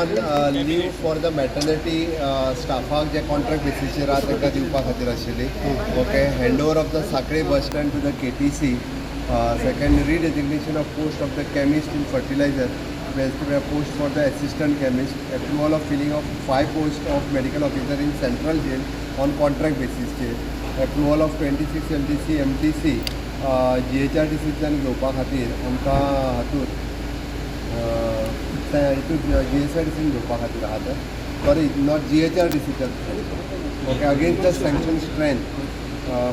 One leave for the maternity स्टाफाक J contract बेसीसचेर आहा तांकां दिवपा खातीर आशिल्ली. Okay, hand over of the Sanquelim bus stand to the KTC. Second, redesignation of post of the chemist in fertilizer post for the assistant chemist, approval of filling of 5 post of medical officer in central jail on contract बेसीसचेर, approval of 26 LDC MTC जीएचआरडीसींतल्यान घेवपा खातीर आमकां हातूंत हितून जीएसआयडीसीन घेवपा खातीर आहा ते, sorry not जीएचआरडीसीच्या. Okay, against the sanction strength.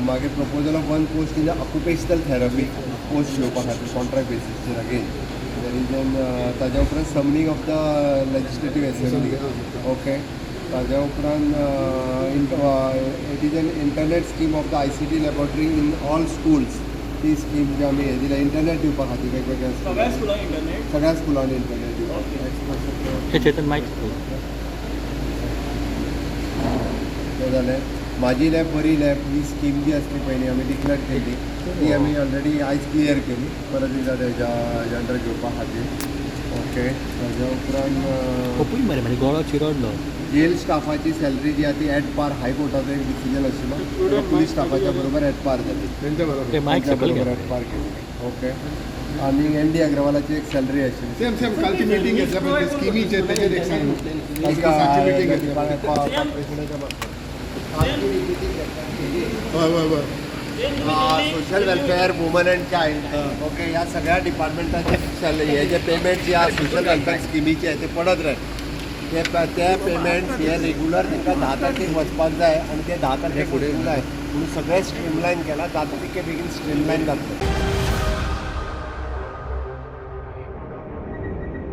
मागीर proposal of 1 post in the occupational therapy post घेवपा खातीर कॉन्ट्रॅक्ट बेसीसचेर अगेन there is an. ताज्या उपरांत summoning of the legislative assembly. Okay, ताज्या उपरांत it is an internet scheme of the ICT laboratory in all schools. ती scheme जी आमी हें दिल्या इंटरनेट दिवपा खातीर वेगवेगळ्या सगळ्या स्कुलांक इंटरनेट, सगळ्या स्कुलांनी इंटरनेट दिवपा. हे चेतन मायक. तें जालें. म्हाजी लॅब बरी लॅब ही स्कीम जी आसली पयलीं आमी डिक्लेर केल्ली ती आमी ऑलरेडी आयज क्लियर केली परत एकदां तेज्या अंडर घेवपा खातीर. ओके, ताज्या उपरांत खपूय मरे, म्हणजे गळो चिरडलो. जेल स्टाफाची सॅलरी जी आहा ती एट पार, हायकोर्टाचो एक डिसिजन आशिल्लो, पुलीस स्टाफाच्या बरोबर एट पार जाली. तेंच्या बरोबर. ते मायक त्यांच्या सकयल बरोबर घे. एट पार केली. ओके, आनी एन डी अग्रवालाची एक सॅलरी आशिल्ली. सेम सेम कालची मिटींग घेतल्या पळय स्किमीचेर, तेजेर एक सांग. कालची मिटींग घेतली. कॉर्पोरेशनाच्या मार्फत. हय हय हय. Social welfare, woman and child, okay, ह्या सगळ्या डिपार्टमेंटाचे हे जे पेमेंट जे आहा सोशल वेलफेअर स्किमीचे ते पडत राहत ते ते पेमेंट्स हे रेगुलर तांकां 10 तारखेक वचपाक जाय आनी ते 10 तारखेक वचूंक जाय म्हणून सगळें स्ट्रीमलायन केलां. जाता तितके बेगीन स्ट्रीमलायन जातलें.